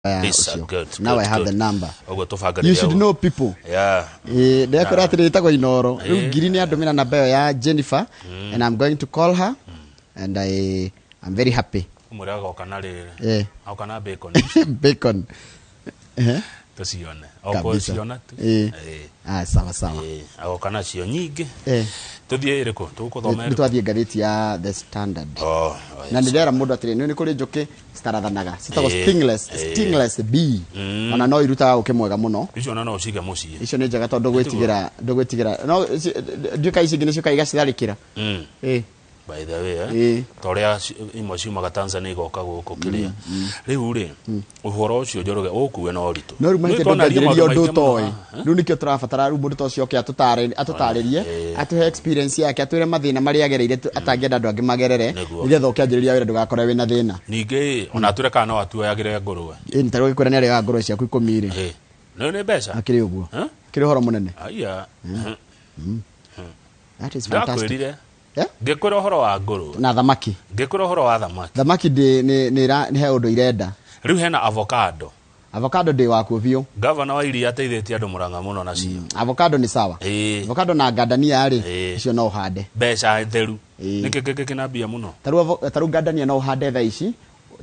Ya Lisa, ũcio. Good, Now good, I have good. the number. Ũguo tũbangĩrĩria You should ũguo. know people. Yeah. Ndekwĩra atĩ rĩtagwo Inoro. Rĩu Ngiri nĩ andũmĩra namba ĩyo ya Jennifer, and I'm going to call her, and I'm very happy. Ũmwĩre agoka na rĩrĩ. Agoka na bacon. Bacon. Tũcione. O Kabisa. kũciona tu. Ah, sawa sawa. Agoka nacio nyingĩ. Tũthiĩ ĩrĩkũ? Tũgũthoma Nĩ ĩrĩkũ? twathiĩ ngathĩti ya The Standard. Oh, Na yes. nĩ ndera mũndũ atĩrĩ, nĩ kũrĩ njũkĩ citarathanaga, citagwo stingless, stingless bee. Ona no irutaga ũkĩ mwega mũno. Icio ona no ũcige mũciĩ. Icio nĩ njega tondũ ndũgwĩtigĩra, ndũgwĩtigĩra. No ndiũĩ ici ingĩ nĩ ciũkaga igacitharĩkĩra. By the way, ta ũrĩa imwe ciumaga Tanzania igoka gũkũ kĩrĩa. Rĩu rĩ, ũhoro ũcio Njoroge ũkue na ũritũ. No rĩu mahĩtia, Nĩ twanarĩria ndũngĩanjĩrĩria maũndũ ũndũ maingĩ mũno ũtoĩ. haha, eh? Rĩu nĩkĩo tũrabatara rĩu mũndũ ta ũcio oke atũtarĩrie, atũhe experience yake, atwĩre mathĩna marĩa agereire atangĩenda andũ angĩ magerere, nĩgetha ũkĩanjĩrĩria wĩra ndũgakore wĩna thĩna. Ningĩ ona atwĩre kana no atuoyagĩre ngũrwe. Ĩ nĩ tarĩu gĩkwĩra nĩ arĩaga ngũrwe ciaku 10 rĩ. Nĩ nĩ mbeca. Akĩrĩ ũguo. Eh? Akĩrĩ ũhoro mũnene. Aya. That is fantastic. Ndakwĩrire. Eh? Ngĩkwĩra ũhoro wa ngũrwe. Na thamaki. Ngĩkwĩra ũhoro wa thamaki. Thamaki ndĩ nĩ nĩ nĩ he ũndũ irenda. Rĩu hena avocado. Avocado ndĩ wakuo biũ. Gavana wa iria ateithĩtie andũ Murang'a mũno nacio. Avocado nĩ sawa. Avocado na ngandania rĩ, icio no ũhande. Mbeca theru. Nĩkĩ kĩngĩ kĩna mbia mũno? Tarĩu ngandania no ũhande thaa ici,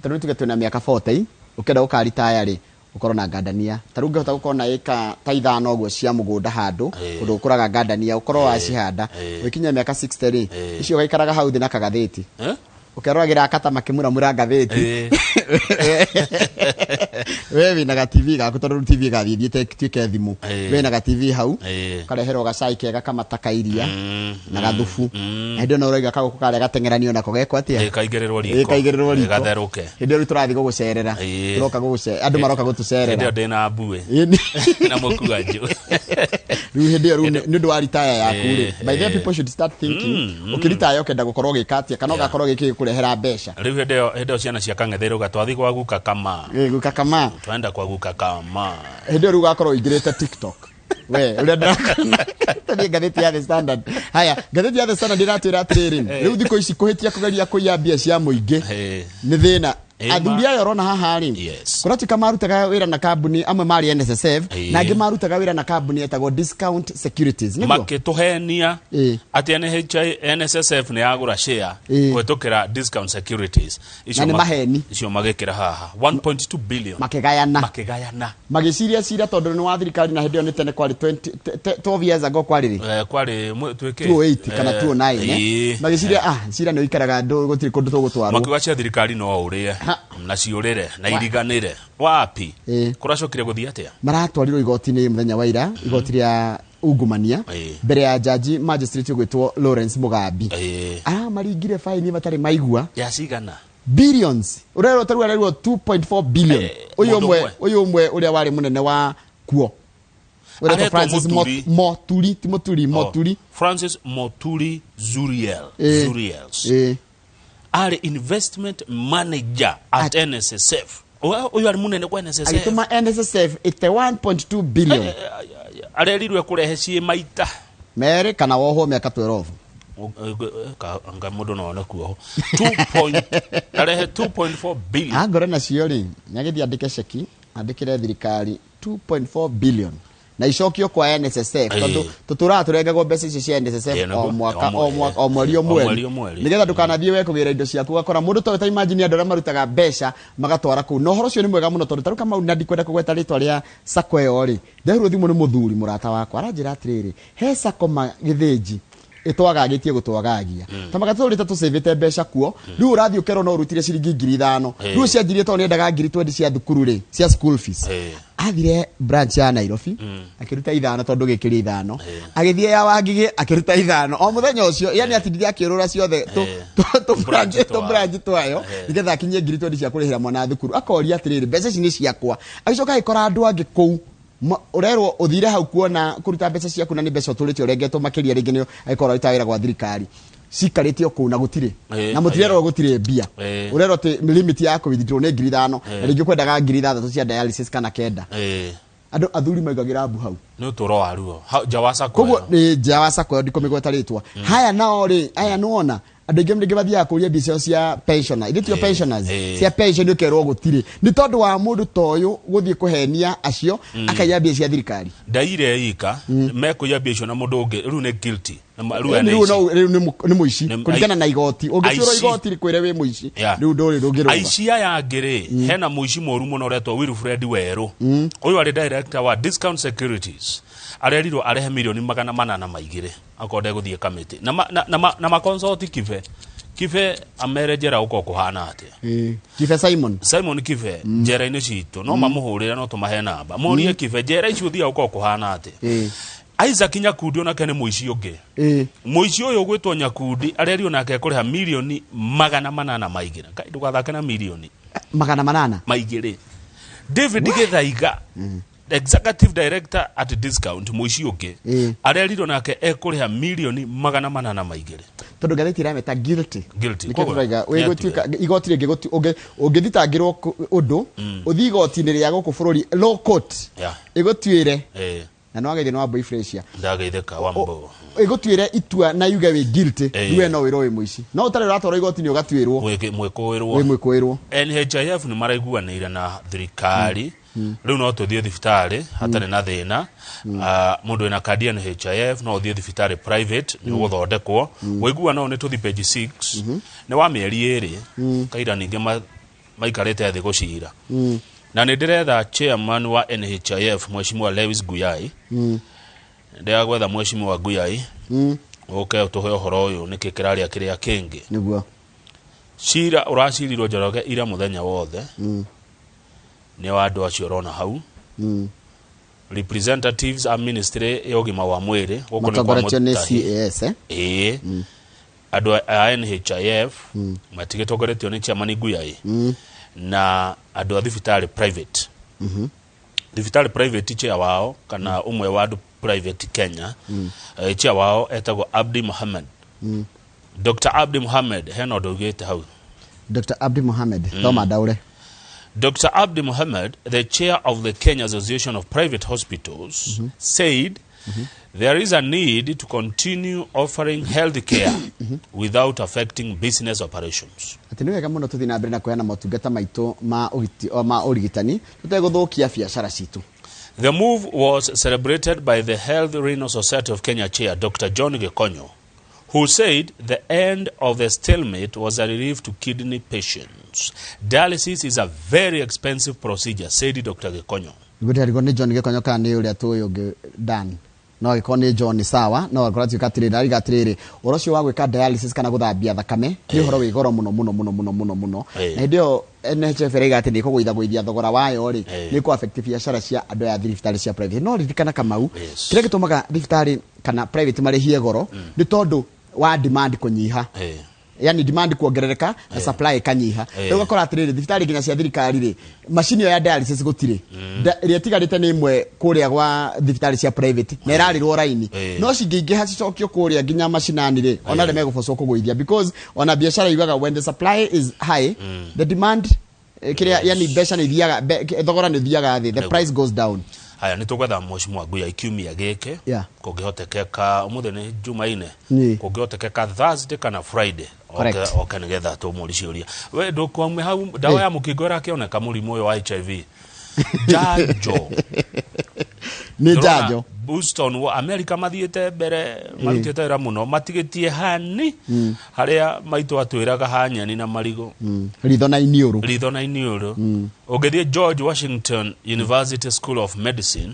tarĩu tuge twĩna mĩaka 40, ũkĩenda gũkaritaya rĩ, ũkorwo na ngandania. Tarĩu ũngĩhota gũkorwo na ĩka ta 5 ũguo cia mũgũnda handũ, kũndũ gũkũraga ngandania, ũkorwo wacihanda, ũgĩkinya mĩaka 60 rĩ, icio ũgaikaraga hau thĩ na kagathĩti. Ũkeroragĩra akata makĩmuramura ngathĩti. We wĩna ga TV gaku, tondũ rĩu TV ĩgathiĩ thiĩte ĩtuĩke thimũ. Wĩna ga TV hau, ũkareherwo gacai kega kamata ka iria na gathubu. Na hĩndĩ ĩyo no ũraiga kagũkũ karĩa gateng'eranio nako gekwo atĩa? Kaigĩrĩrwo riko. Kaigĩrĩrwo riko. Gatherũke. Hĩndĩ ĩyo rĩu tũrathiĩ gũgũcerera. Tũroka gũgũcerera. Andũ maroka gũtũcerera. Hĩndĩ ĩyo ndĩna mbuĩ. Na mũkuanjũ. Rĩu hĩndĩ ĩyo rĩu nĩ ũndũ wa retire yaku rĩ. By then people should start thinking. Ũkĩritaya ũkenda gũkorwo ũgĩka atĩa, kana ũgakorwo gĩkĩ gĩkũrehera mbeca. Rĩu hĩndĩ ĩyo ciana cia kang'ethe irauga twathiĩ kwa guka kama. Guka kama. Twenda kwa guka kama. Hĩndĩ ĩyo rĩu ũgakorwo ũingĩrĩte TikTok. We, ũrĩa ndĩrakona. Tũthiĩ ngathĩti ya The Standard. Haya, ngathĩti ya The Standard ĩratwĩra atĩrĩrĩ, rĩu thikũ ici kũhĩtia kũgeria kũiya mbia cia mũingĩ nĩ thĩna. Athuri aya ũrona haha rĩ, kũratuĩka marutaga wĩra na kambuni, amwe marĩ NSSF, na angĩ marutaga wĩra na kambuni ĩtagwo Discount Securities. Nĩguo? Makĩtũhenia atĩ NSSF nĩ yagũra share kũhĩtũkĩra Discount Securities. Na nĩ maheni. Icio magĩkĩra haha 1.2 billion. Makĩgayana. Makĩgayana. Magĩciria cira tondũ nĩ wa thirikari, na hĩndĩ ĩyo nĩ tene, kwarĩ 20 12 years ago kwarĩ rĩ? Kwarĩ twĩkĩ? 208 kana 209, eh? Magĩciria, ah, cira nĩ ũikaraga, gũtirĩ kũndũ tũgũtwarwo. Makiuga cia thirikari no ũrĩe na ciũrĩre na iriganĩre wapi. Kũracokire gũthiĩ atĩa? Maratwarirwo igoti-inĩ mũthenya wa ira, igoti rĩa ungumania, mbere ya jaji magistrate ũgwĩtwo Lawrence Mugambi. Aramaringire faini matarĩ maigua. Ya cigana? Billions. Ũrerwo tarĩu arerwo 2.4 billion. Ũyũ Mũndũ ũmwe, ũmwe. ũyũ ũmwe ũrĩa warĩ mũnene wa kuo. Ũretwo Aretwo Francis Muturi. Moturi, ti Muturi, Moturi. Francis Moturi Zuriel. Zuriels. Arĩ investment manager at NSSF. Ũyũ arĩ mũnene kwa NSSF. Agĩtũma NSSF ĩte 1.2 billion. Arerirwe kũrehe ciĩ maita merĩ kana wohwo mĩaka 12. Anga mũndũ no one kuoho. 2 point, arehe 2.4 billion. Angore nacio rĩ, nĩagĩthiĩ andĩke ceki, andĩkĩre thirikari 2.4 billion na icokio kwa NSSF, tondũ tũtũraga tũrengagwo mbeca icio cia NSSF o mwaka, o mwaka, o mweri, o o mweri, mweri, o mweri. Nĩgetha ndũkanathiĩ we kũgĩra indo ciaku ũgakora mũndũ ta ũyũ. Ta imagine andũ arĩa marutaga mbeca magatwara kũu. Na ũhoro ũcio nĩ mwega mũno, tondũ tarĩu Kamau, na ndikwenda kũgweta rĩtwa rĩa sacco ĩyo rĩ, ndehirwo thimũ nĩ mũthuri mũrata wakwa, aranjĩra atĩrĩrĩ, he sacco ma Gĩthĩnji ĩtwagagĩtie gũtwagagia ta magatũrĩte tũcĩvĩte mbeca kuo. Rĩu ũrathiĩ ũkerwo no ũrutire ciringi 5,000. Rĩu cianjirie tondũ nĩendaga ngiri 20 cia thukuru rĩ, cia school fees. Athire branch ya Nairobi akĩruta 5, tondũ gĩkĩria 5. Agĩthiĩ ya Wangigĩ akĩruta 5 o mũthenya ũcio. Yani atindire akĩũrũra ciothe tũ Branch branch tũ twayo. branch twayo, nĩgetha akinyie ngiri 20 cia kũrĩhĩra mwana thukuru. Akoria atĩrĩrĩ, mbeca ici nĩ ciakwa? Agĩcoka agĩkora andũ angĩ kũu. Ũrerwo ũthire hau kuona kũruta mbeca ciaku, na nĩ mbeca ũtũrĩte ũrengetwo makĩria, rĩngĩ nĩ agĩkorwo aruta wĩra gwa thirikari, cikarĩte o kũu na gũtirĩ na mũtirerwo gũtirĩ mbia. Ũrerwo atĩ limit ya kũ withdraw nĩ 5,000, na rĩngĩ ũkwendaga 6,000 cia dialysis kana 9. Andũ athuri maigagĩra mbu hau. Nĩ ũtũro wa ruo. Nja wa sacco Koguo ĩyo. Nĩ nja wa sacco ĩyo, ndikũmĩgweta rĩtwa. Haya, nao rĩ, aya nĩwona Andũ aingĩ rĩngĩ mathiaga kũria mbia ciao cia pensioner, ithuĩ tio pensioners, eh. cia pension, ũkerwo gũtirĩ nĩ tondũ wa mũndũ ta ũyũ gũthiĩ kũhenia acio akaiya mbia cia thirikari. Ndaire ika mekũiya mbia icio na mũndũ ũngĩ rĩu nĩ guilty. Na rĩu Rĩu ena ici. Rĩu nĩ mũici kũringana na igoti, ũngĩtuĩrwo Aici. igoti rĩkwĩre wĩ mũici, rĩu ndũrĩ ndũngĩrũga. Aici aya angĩ rĩ, hena mũici mũru mũno ũretwo Wilfred Werũ. Ũyũ arĩ director wa Discount Securities. Arerirwo arehe 802,000,000 akorwo ndegũthiĩ kamĩtĩ na makonsoti Kibe. Kibe amere njera gũkorwo kũhana atĩa. Kibe Simon. Simon Kibe njera-inĩ citũ no mamũhũrĩre, no tũmahe namba morie Kibe njera icio ũthiaga gũkorwo kũhana atĩa. Isaac Nyakundi onake nĩ mũici ũngĩ. Mũici ũyũ ũgwĩtwo Nyakundi arerirwo nake ekũrĩha 802,000,000. Kai, ndũgathake na mirioni 800. Maigĩrĩ. David Gĩthaiga, executive director at Discount, mũici ũngĩ, arerirwo nake ekũrĩha 802,000,000. Tondũ ngathĩti ĩrameta guilty. Guilty. Nĩkĩo Koguo, tũrauga nĩ wĩgũtuĩka igoti rĩngĩ ũngĩthitangĩrwo ũndũ ũthiĩ igoti-inĩ rĩa gũkũ bũrũri, law court, ĩgũtuĩre na nĩ wageithio nĩ Wambui Fraser. Ndageithĩka Wambo. Ĩgũtuĩre itua na yuge wĩ guilty, rĩu we no wĩrwo wĩ mũici, no ũtarĩ ũratwarwo igoti-inĩ ũgatuĩrwo mwĩkũĩrwo. Wĩ mwĩkũĩrwo. NHIF nĩ maraiguanĩire na thirikari, rĩu no tũthiĩ thibitarĩ hatarĩ na thĩna. Ah, mũndũ wĩna kandi ya NHIF no ũthiĩ thibitarĩ private nĩ ũgũthondekwo. Ũiguano ũyũ nĩ tũthiĩ page 6, nĩ wa mĩeri 2 kaira ningĩ maikarĩte thĩ gũcira. Na nĩ ndĩretha chairman wa NHIF, Mheshimiwa Lewis Guyai. Ndĩra gwetha Mheshimiwa Guyai ũke ũtũhe ũhoro ũyũ, nĩkĩ kĩrarĩa kĩrĩa kĩngĩ. Nĩguo. Cira ũracirirwo Njoroge ira mũthenya wothe nĩ wa andũ acio ũrona hau, representatives a ministry ya ũgima wa mwĩrĩ gũkũ nĩ kwa matongoretio nĩ Mutahi. CAS, eh? Ĩĩ, andũ a NHIF matigĩtongoretio nĩ chairman Guyai na andũ a thibitarĩ private. Thibitarĩ private, chair wao kana ũmwe wa andũ private Kenya, chair wao etagwo Abdi Mohammed, Dr. Abdi Mohammed, hena ũndũ augĩte hau. Dr. Abdi Mohammed, thoma ndaure. Dr. Abdi Mohammed, the chair of the Kenya Association of Private Hospitals, said there is a need to continue offering health care without affecting business operations. Atĩ nĩ wega mũno tũthiĩ na mbere na kũheana motungata maitũ ma ũgiti- o, ma ũrigitani tũtegũthũkia biacara citũ. The move was celebrated by the Health Renal Society of Kenya chair, Dr. John Gikonyo, who said the end of the stalemate was a relief to kidney patients. "Dialysis is a very expensive procedure," said Dr. Gikonyo. Ngũtarigwo nĩ John Gĩkonyo kana nĩ ũrĩa tũĩ ũngĩ Dan, no angĩkorwo nĩ John sawa, no angĩkorwo atuĩka atĩrĩrĩ, ariga atĩrĩrĩ, ũhoro ũcio wa gwĩka dialysis kana gũthambia thakame nĩ ũhoro wĩ goro mũno mũno mũno mũno mũno mũno. Na hĩndĩ ĩyo NHIF ĩraiga atĩ nĩ ĩkũgũithagũithia thogora wayo rĩ, nĩ ĩkũ affect biacara cia andũ aya a thibitarĩ cia private. No ririkana Kamau, kĩrĩa gĩtũmaga thibitarĩ kana private marĩhie goro nĩ tondũ wa demand kũnyiha, yani demand kuongerereka na supply ĩkanyiha. Rĩu ũgakora atĩrĩrĩ, thibitarĩ nginya cia thirikari rĩ, macini ĩyo ya dialysis gũtirĩ. Ĩrĩa ĩtigarĩte nĩ ĩmwe kũrĩa gwa thibitarĩ cia private na ĩrarĩrwo raini. No cingĩingĩha cicokio kũrĩa nginya macinani rĩ, ona arĩa megũbocwo kũgũithia, because ona biacara yugaga when the supply is high, the demand, kĩrĩa yani mbeca nĩ ithiaga thogora nĩ ũthiaga thĩ, the price goes down. Haya, nĩ tũgwetha Mheshimiwa Nguya kiumia gĩkĩ kũngĩhotekeka. Ũmũthĩ nĩ Jumaine. Kũngĩhotekeka Thursday kana Friday oke, oke nĩgetha tũmũri ciũria. We ndũkwame hau, ndawa ya mũkingo ĩrakĩoneka, mũrimũ ũyũ wa HIV, njanjo? Nĩ Ndĩrona njanjo. Boston wa America mathiĩte mbere, marutĩte wĩra mũno, matigĩtie hani harĩa maitũ atwĩraga ha nyeni na marigũ. Ritho na iniũrũ. Ritho na iniũrũ. Ũngĩthiĩ George Washington University School of Medicine,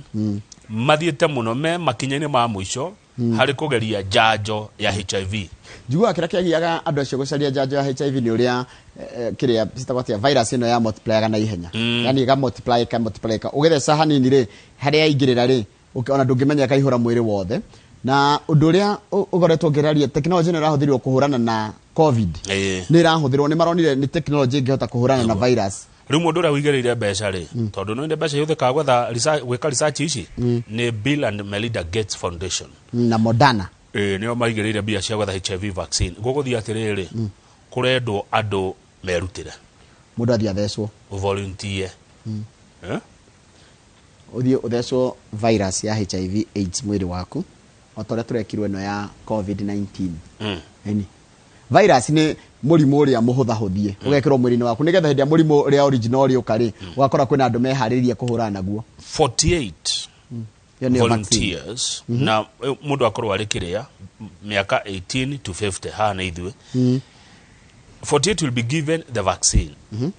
mathiĩte mũno, me makinya-inĩ ma mũico harĩ kũgeria njanjo ya HIV. Njiguaga kĩrĩa kĩagiaga andũ acio gũcaria njanjo ya HIV nĩ ũrĩa kĩrĩa citagwo atĩa, virus ĩno ya multiplyaga na ihenya, yani ĩga multiply, ĩka multiply, ĩka ũgĩtheca hanini rĩ, harĩa yaingĩrĩra rĩ, ona ndũngĩmenya ĩkaihũra mwĩrĩ wothe. Na ũndũ ũrĩa ũkoretwo ũkĩraria, tekinoronjĩ ĩno ĩrahũthĩrirwo kũhũrana na COVID, nĩ ĩrahũthĩrwo, nĩ maronire nĩ tekinoronjĩ ĩngĩhota kũhũrana na virus. Rĩu mũndũ ũrĩa ũigĩrĩire mbeca rĩ, tondũ no mbeca ihũthĩkaga gwetha gwĩka research ici, nĩ Bill and Melinda Gates Foundation. Na Moderna. Ĩĩ, nĩo maigĩrĩire mbia cia gwetha HIV vaccine. Gũgũthiĩ atĩrĩrĩ, kũrendwo andũ merutĩre. Mũndũ athiĩ athecwo. Volunteer. Eh? Ũthiĩ ũthecwo virus ya HIV AIDS mwĩrĩ waku o ta ũrĩa tũrekirwo ĩno ya COVID-19. Ĩni. Virus nĩ mũrimũ ũrĩa mũhũthahũthie ũgekĩrwo mwĩrĩ-inĩ waku nĩgetha hĩndĩ ya mũrimũ ũrĩa original ũrĩũka rĩ, ũgakora kwĩna andũ meharĩrĩirie kũhũrana naguo. 48 Ĩyo nĩyo vaccine. Volunteers na mũndũ akorwo arĩ kĩrĩa mĩaka 18 to 50, haha nĩ ithuĩ. 48 will be given the vaccine,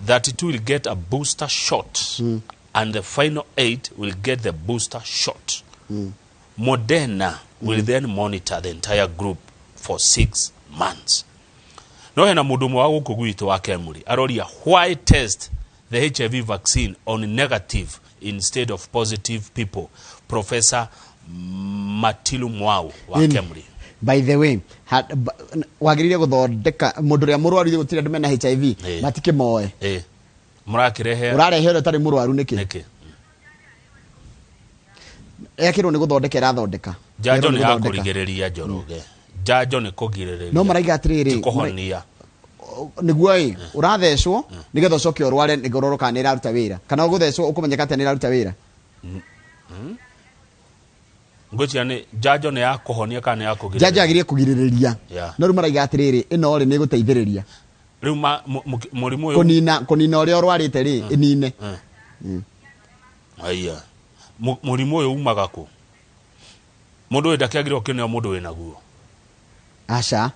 32 will get a booster shot and the final 8 will get the booster shot. Moderna will then monitor the entire group for 6 months. No hena mũndũ ũmwe wa gũkũ gwitũ wa Kemuri aroria, "Why test the HIV vaccine on negative instead of positive people?" Professor Matilu Mwau wa Kemuri. By the way, wagĩrĩire gũthondeka mũndũ ũrĩa mũrwaru, gũtirĩ andũ mena HIV matikĩmoe. Mũrakĩrehe Ũrarehe ũrĩa ũtarĩ mũrwaru nĩkĩ? Nĩkĩ? Ekĩrwo nĩ gũthondeka ĩrathondeka. Njanjo Ĩrwo nĩ ya gũthondeka. Kũrigĩrĩria, Njoroge, njanjo nĩ kũgirĩrĩria. No maraiga atĩrĩrĩ, Ti kũhonia. Nĩguo ĩ ũrathecwo nĩgetha ũcoke ũrware nĩguo ũrore kana nĩ ĩraruta wĩra, kana ũgũthecwo ũkũmenyeka atĩa nĩ ĩraruta wĩra? Ngwĩciria nĩ njanjo nĩ ya kũhonia kana nĩ ya Njanjo kũgirĩrĩria? yagĩrĩire kũgirĩrĩria. No rĩu maraiga atĩrĩrĩ, ĩno rĩ nĩ ĩgũteithĩrĩria Rĩu mũrimũ ũyũ kũnina ũrĩa ũrwarĩte rĩ, ĩnine. Aya, mũrimũ ũyũ umaga kũ? Mũndũ ũyũ ndakĩagĩrĩirwo kĩneo mũndũ wĩnaguo? Aca.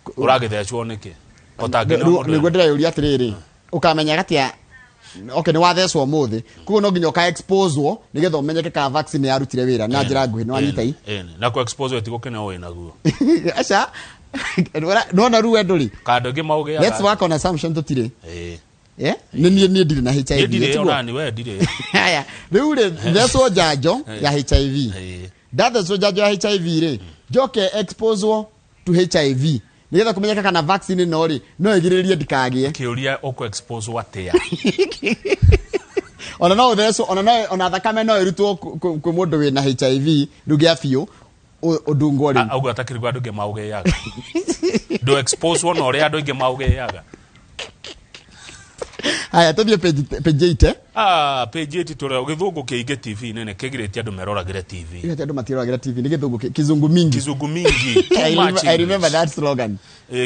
Ũragĩthecwo nĩkĩ ũtangĩneo mũndũ Nĩguo wĩna- ndĩreyũria atĩrĩrĩ, ũkamenya atĩa? Okay, nĩ wathecwo ũmũthĩ, koguo no nginya ũka exposewo nĩgetha ũmenyeke kana vaccine yarutire wĩra na njĩra nguhĩ. Nĩ wanyita i? Ĩni, na kũ expose ti gũkĩneo wĩnaguo. Aca, nona rĩu we ndũrĩ. Kandũ ĩngĩ maũgĩaga. Let's work on assumption tũtirĩ. Ĩĩ. Eh, nĩ niĩ ndirĩ na Niĩ HIV. ndirĩ. Tiguo? Onani we ndirĩ. Haya, rĩu rĩ thecwo njanjo ya HIV. Ndathecwo njanjo ya HIV rĩ, njoke exposewo to HIV nĩgetha kũmenyeka kana vaccine ĩno rĩ no ĩgirĩrĩrie ndikagĩe. Kĩũria, ũkũ expose atĩa? Ona no ũthecwo, ona no ona thakame no ĩrutwo kwĩ mũndũ wĩna HIV rĩu gĩa biũ ũndungwo rĩu. Auga atakĩrigwo andũ aingĩ maũgĩaga, ndũ expose wona ũrĩa andũ aingĩ maũgĩaga. Haya, tũthiĩ page 8. Ah, page 8 tũrĩa gĩthũngũ kĩingĩ TV-inĩ nĩ kĩgirĩtie andũ meroragĩre TV. Ĩyo andũ matiroragĩra TV nĩ gĩthũngũ kizungu mingi. Kizungu mingi, too I much remember, I remember English. that slogan.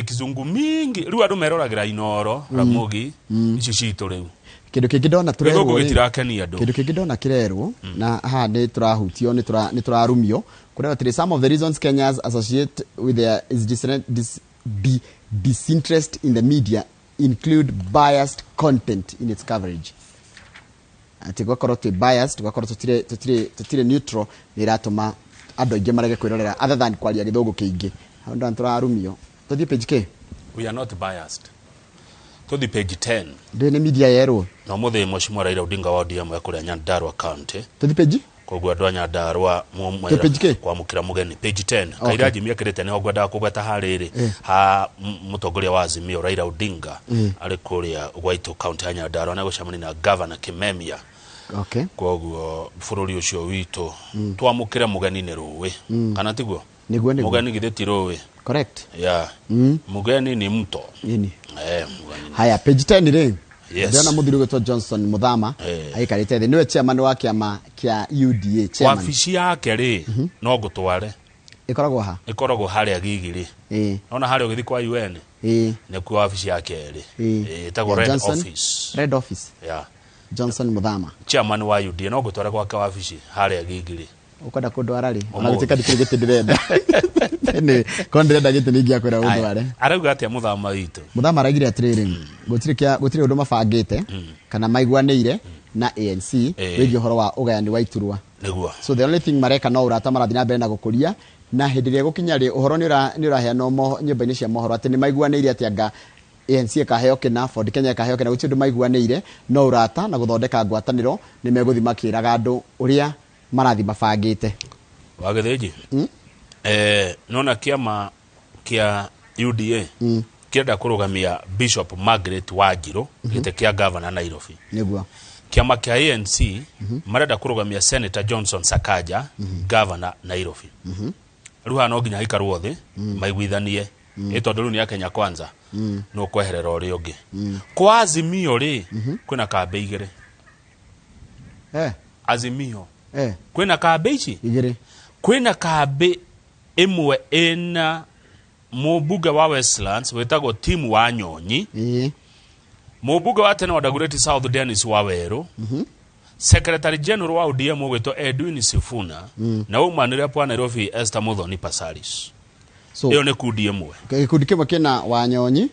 Kizungu mingi, rĩu andũ meroragĩra Inoro, Ramogi, ici citũ rĩu. Kĩndũ kĩngĩ ndona Gĩthũngũ tũrerwo rĩ, gĩtirakenia andũ. Kĩndũ kĩngĩ ndona kĩrerwo na haha nĩ tũrahutio, nĩ tũrarumio kũrerwo atĩrĩ, some of the reasons Kenyans associate with their is disinterest in the media include biased content in its coverage, atĩ gwakorwo twĩ biased, gwakorwo tũtirĩ neutral, nĩ iratũma andũ aingĩ marege kwĩrorera, other than kwaria gĩthũngũ kĩingĩ. Hau ndona tũrarumio. Tũthiĩ page k. We are not biased. Tũthi page 10. Ndĩ nĩ media yerwo. Na ũmũthĩ Mheshimiwa Raila Odinga wa ODM ekũrĩa Nyandarua County. Tũthiĩ page Koguo andũ a Nyandarua Tũ page kĩ? kwamũkĩra mũgeni page 10. Kaira Jimmy ekĩrĩte nĩho ngwendaga kũgweta harĩrĩ ha mũtongoria wa Azimio Raila Odinga arĩ kũrĩa Gwaitũ, county ya Nyandarua, na gũcemania na Governor Kimemia. Koguo bũrũri ũcio witũ twamũkĩre mũgeni nĩ rũĩ, kana tiguo? Nĩguo, nĩguo. Mũgeni githĩ ti rũĩ? Correct. Ya, mũgeni ni mto. Ĩni. Mũgeni. Haya, page 10 rĩ, ndĩrona mũthuri ũgwĩtwo Johnson Muthama aikarĩte thĩ, nĩwe chairman wa kĩama kĩa UDA, chairman. Wabici yake rĩ, no ngũtware. Ĩkoragwo ha? Ĩkoragwo harĩa Gigiri. Nona harĩa ũgĩthiĩ kwa UN, nĩkuo wabici yake ĩrĩ. Ĩtagwo Ya Red Johnson, Office. Red Office. Yeah. Johnson Muthama. Chairman wa UDA, no ngũtware gwake wabici harĩa Gigiri. Ũkwenda kũndwara rĩ? Ona Ũmũthĩ. gũtuĩka ndikĩrĩ gĩtĩ ndĩrenda. Anyway, korwo ndĩrenda gĩtĩ nĩ ingĩakwĩra ũndware. Arauga atĩa Mũthama witũ? Muthama araugire atĩrĩrĩ, gũtirĩ ũndũ mabangĩte kana maiguanĩire na ANC wĩgiĩ ũhoro wa ũgayani wa iturwa. So the only thing mareka no ũrata marathiĩ na mbere na gũkũria, na hĩndĩ ĩrĩa gũkinya rĩ, ũhoro nĩ ũraheanwo nyũmba-inĩ cia mohoro atĩ nĩ maiguanĩire atĩ anga ANC ĩkaheo kĩna, Ford Kenya ĩkaheo kĩna, gũtirĩ ũndũ maiguanĩire, no ũrata na gũthondeka ngwatanĩro nĩ megũthiĩ makĩraga andũ ũrĩa marathiĩ mabangĩte. Wagĩthĩnji, nona kĩama kĩa UDA kĩrenda kũrũgamia Bishop Margaret Wanjiru gĩtĩ kĩa governor Nairobi. Kĩama kĩa ANC marenda kũrũgamia Senator Johnson Sakaja governor Nairobi. Rĩu haha no nginya haikarwo thĩ maiguithanie, ĩ tondũ rĩu nĩ a Kenya Kwanza nũ kweherera ũrĩa ũngĩ. Kwa Azimio rĩ, kwĩna kambĩ igĩrĩ. Azimio kwĩna kambĩ ici Igĩrĩ. Kwĩna kambĩ ĩmwe ĩna Mũmbunge wa Westlands wĩtagwo Tim Wanyonyi. Mũmbunge wa tene wa Dagoretti South Dennis Wawerũ. Secretary General wa ODM ũgwĩtwo Edwin Sifuna na umanĩre wa Nairobi Esther Muthoni Pasaris. So Ĩyo nĩ kundi ĩmwe. Gĩkundi kĩmwe kĩna Wanyonyi,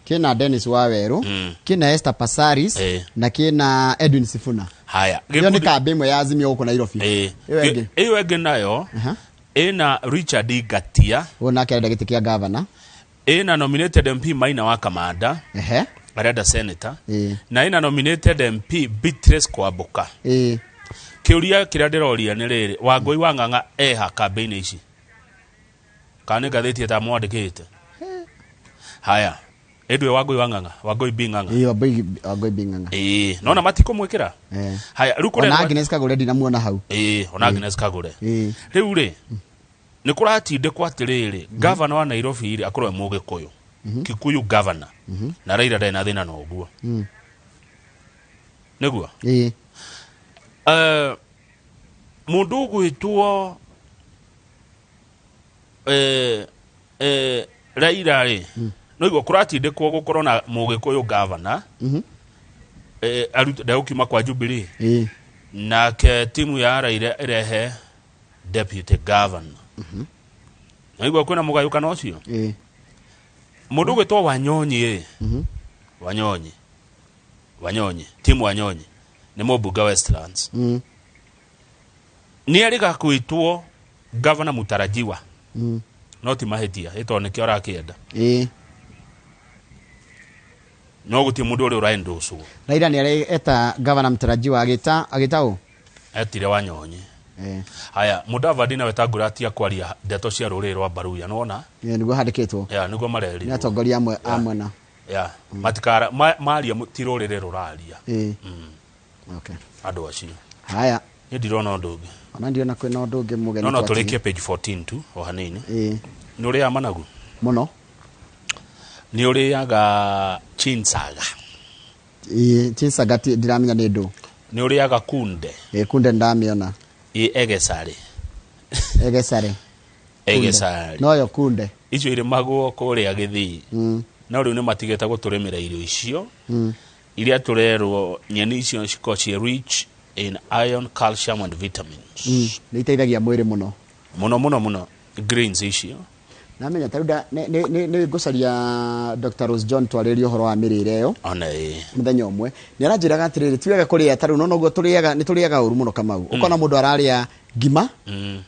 kĩna Dennis Wawerũ, kĩna Esther Passaris na kĩna Edwin Sifuna. Haya. Ĩyo nĩ kambĩ ĩmwe ya Azimio gũkũ Nairobi. Ĩyo ĩngĩ? Ĩyo ĩngĩ nayo ĩna Richard Ngatia. Ũyũ nake arenda gĩtĩ kĩa gavana. Ĩna nominated MP Maina wa Kamanda. Arenda senator. Na ĩna nominated MP Beatrice Kwamboka. Kĩũria kĩrĩa ndĩroria nĩ rĩrĩ, Wangũi wa Ng'ang'a eha kambĩ-inĩ ici? Kana nĩ ngathĩti ĩtamwandĩkĩte? Haya, ĩndũ Wangũi wa Ng'ang'a, Wangũi B Ng'ang'a. Ĩĩ, Wangũi B Ng'ang'a. Ĩĩ, nona matikũmwĩkĩra? Haya, rĩu kũrĩa Ona Agnes Kagure ndinamuona hau. Ĩĩ, ona Agnes Kagure. Rĩu rĩ, nĩ kũratindĩkwo atĩrĩrĩ, gavana wa Nairobi rĩ, akorwo e Mũgĩkũyũ. Kikuyu governor. Na Raila ndarĩ na thĩna na ũguo. Nĩguo? Ĩĩ. Mũndũ ũgwĩtwo Raila rĩ, noiguo kũratindĩkwo gũkorwo na Mũgĩkũyũ governor. Ndegũkiuma kwa Jubilee. Nake timu ya Raila ĩrehe deputy governor. Noiguo kwĩna mũgayũkano ũcio? Mũndũ ũgwĩtwo Wanyonyi ĩ, Wanyonyi, Wanyonyi, timu Wanyonyi nĩ mũmbunge Westlands. Nĩ erĩga kwĩtwo governor mũtarajiwa. No ti mahĩtia, ĩ tondũ nĩkĩo arakĩenda. No gũtirĩ mũndũ ũrĩa ũraendocwo. Raila nĩ eta governor mtarajiwa agĩta agĩta ũ? Etire Wanyonyi. Haya, Mudavadi nawe tangũratia kwaria ndeto cia rũrĩrĩ rwa Baruya, nĩwona? Ĩĩ, nĩguo handĩkĩtwo. Ya, nĩguo marerirwo. Nĩ atongoria amwe a mwena. Ya, matikara maria ti rũrĩrĩ rũraria. Okay. Andũ acio. Haya. Niĩ ndirona ũndũ ũngĩ. Ona ndirona kwĩna ũndũ ũngĩ mũgeni. No tũrĩkie page 14 tu o hanini. Nĩ ũrĩaga managu? Mũno. Nĩ ũrĩaga chinsaga? Ĩĩ, chinsaga ndiramenya nĩ ndũ. Nĩ ũrĩaga kunde? Ĩĩ, kunde ndamĩona. Ĩĩ, egesare. Egesare. Egesare. Noyo kunde. Icio irĩmagwo kũrĩa Gĩthii. No rĩu nĩ matigĩte gũtũrĩmĩra irio icio. Iria tũrerwo nyeni icio cikoragwo ciĩ rich in iron, calcium and vitamins. Nĩ iteithagia mwĩrĩ mũno. Mũno mũno mũno greens icio. Namenya ta rĩu nĩ ngũcaria Dr. Rose John twarĩrie ũhoro wa mĩrĩre ĩyo. Ona ĩĩ. Mũthenya ũmwe. Nĩ aranjĩraga atĩrĩrĩ, ti wega kũrĩa ta rĩu no noguo tũrĩaga, nĩ tũrĩaga ũru mũno Kamau. Ũkona mũndũ ararĩa ngima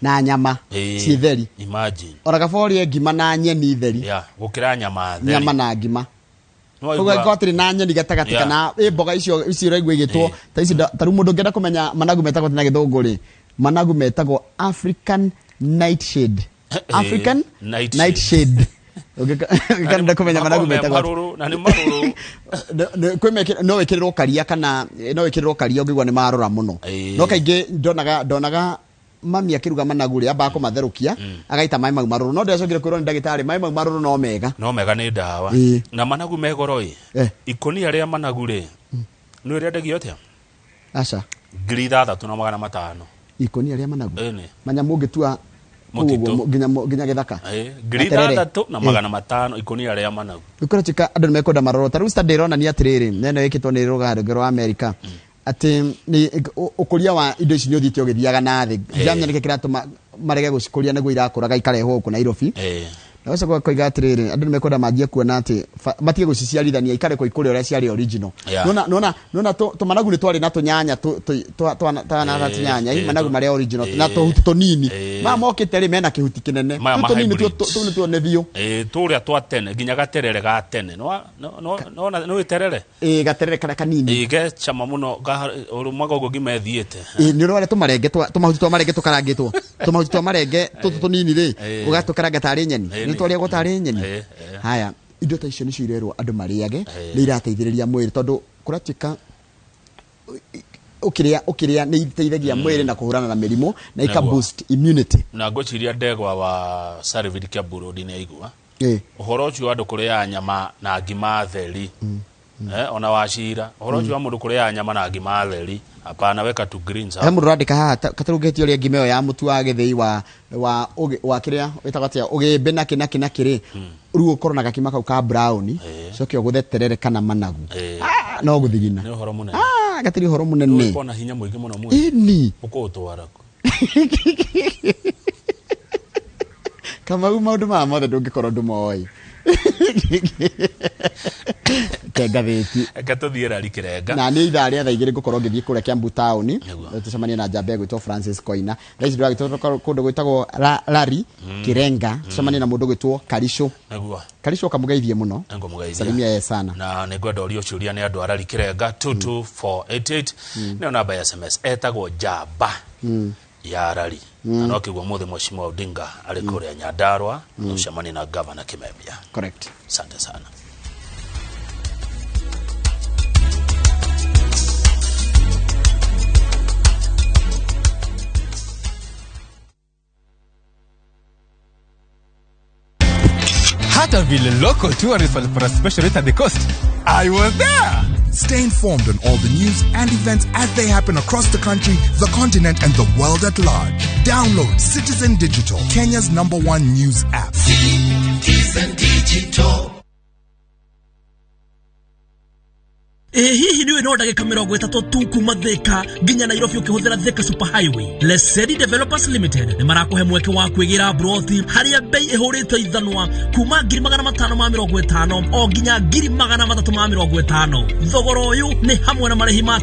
na nyama ciĩ theri. Imagine. Ona kaba ũrĩe ngima na nyeni theri. Yeah, gũkĩra nyama theri. Nyama na ngima. Koguo angĩkorwo hatirĩ na nyeni gatagatĩ kana ĩ mboga icio icio ũraigua igĩtwo ta ici ta rĩu mũndũ ũngĩenda kũmenya managu metagwo atĩa na gĩthũngũ rĩ, managu metagwo African nightshade. African nightshade. Ũngĩkenda kũmenya managu metagwo atĩa. Na nĩ marũrũ. No wĩkĩrĩrwo karia kana no wĩkĩrĩrwo karia ũngĩigua nĩ marũra mũno. No kaingĩ ndonaga mami akĩruga managu rĩ, ambaga kũmatherũkia, agaita maĩ mau marũrũ. No ndĩracokire kwĩrwo nĩ ndagĩtarĩ maĩ mau marũrũ no mega. No mega nĩ ndawa. Na managu me goro ĩ. Ikũnia rĩa managu rĩ, nĩ rĩendagio atĩa? Aca. 6,500. Ikũnia rĩa managu? Ĩni. Manyamũ ũngĩtua Mũtitũ. ũguo, nginya gĩthaka. 6,500 ikũnia rĩa managu. Ũkũratuĩka andũ nĩ mekwenda maroro. Ta rĩu study ĩronania atĩrĩrĩ, na ĩno ĩkĩtwo nĩ rũgano rwa Amerika. Atĩ nĩ ũkũria wa indo ici nĩ ũthiĩte ũgĩthiaga na thĩ. Ndiramenya nĩkĩ kĩratũma marege gũcikũria nĩguo irakũraga ikarehwo gũkũ Nairobi. Na ũcoke ũkoiga atĩrĩrĩ, andũ nĩ mekwenda manjie kuona atĩ matige gũciciarithania ikarekwo ikũre ũrĩa ciarĩ original. Nona tũmanagu nĩ twarĩ na tũnyanya twana tũnyanya, managu marĩa original, na tũhuti tũnini. Maya mokĩte rĩ mena kĩhuti kĩnene. Maya Tũu ma tũnini hybrid. tũu nĩ tuone biũ. Tũrĩa twa tene, nginya gaterere ga tene. No ĩterere? Ĩĩ, gaterere karĩa kanini. Ĩĩ, ge cama mũno, ũrũmaga ũguo ngima ĩthiĩte. Ĩĩ, nĩ ũrĩa tũmarenge tũmahuti twa marenge tũkarangĩtwo. Tũmahuti twa marenge tũtũ tũnini rĩ, ũgatũkaranga tarĩ nyeni. Nĩ twarĩagwo tarĩ nyeni. Haya, indo ta icio nĩcio irerwo andũ marĩage, nĩ irateithĩrĩria mwĩrĩ tondũ kũratuĩka ũkĩrĩa nĩ iteithagia mwĩrĩ na kũhũrana na mĩrimũ na ika boost immunity. Na ngwĩciria ndegwa wa Sarvin Kiambu Road nĩ aigua. Ũhoro ũcio wa andũ kũrĩaga nyama na ngima theri. Ona wacira ũhoro ũcio wa mũndũ kũrĩa nyama na ngima theri, hapana, weka tu greens He hapo. mũndũ ũrandĩka haha katarũngĩtie ũrĩa ngima ĩyo ya mũtu wa gĩthĩi wa wa kĩrĩa wĩtagwo atĩa, ũgĩmbĩ na kĩ na kĩ na kĩrĩ, rĩu ũkorwo na gakima kau ka brown, coke ũgũthe terere kana managu. Ah, no gũthigina. Nĩ ũhoro mũnene. Ah, gatirĩ ũhoro mũnene. Ũkorwo na hinya mũingĩ mũno mwĩrĩ. Ĩni. Ũkũũtwara kũ? Kamau, maũndũ maya mothe ndũngĩkorwo ndũmoĩ ke ngathĩti. Reke tũthiĩ rari kĩrenga. Na nĩ ithaa rĩa thaa 2 ngũkorwo ngĩthiĩ kũrĩa Kiambu town. Nĩguo. Tũcemanie na njamba ĩgwĩtwo Francis Koina. Thaa ici ndĩragĩtwo kũndũ gwĩtagwo Rari Kirenga, tũcemanie na mũndũ gwĩtwo Karisho. Karisho, ũkamũgeithie mũno. Nĩngũmũgeithia. Salimia yeye sana. Na nĩ ngwenda ũrio ciũria nĩ andũ a rari kĩrenga. 22488 nĩyo namba ya SMS. Etagwo njamba ya rari, na no kĩguo mũthĩ Mheshimiwa Odinga arĩ kũrĩa Nyandarua gũcemania na Gavana Kimembia. Correct. Asante sana. Hata vile local tourists walipata special rate at the coast. I was there. Stay informed on all the news and events as they happen across the country, the continent, and the world at large. Download Citizen Digital, Kenya's number one news app. Citizen Digital. Ĩ hihi nĩ no ndagĩka 30 tu kuma Thika nginya Nairobi ũkĩhũthĩra Thika Super Highway? Lesedi Developers Limited nĩ marakũhe mweke wa kwĩgĩra broti harĩa bei ĩhũrĩte ithanwa kuma 550,000 o nginya 350,000. Thogora ũyũ nĩ hamwe na marĩhi ma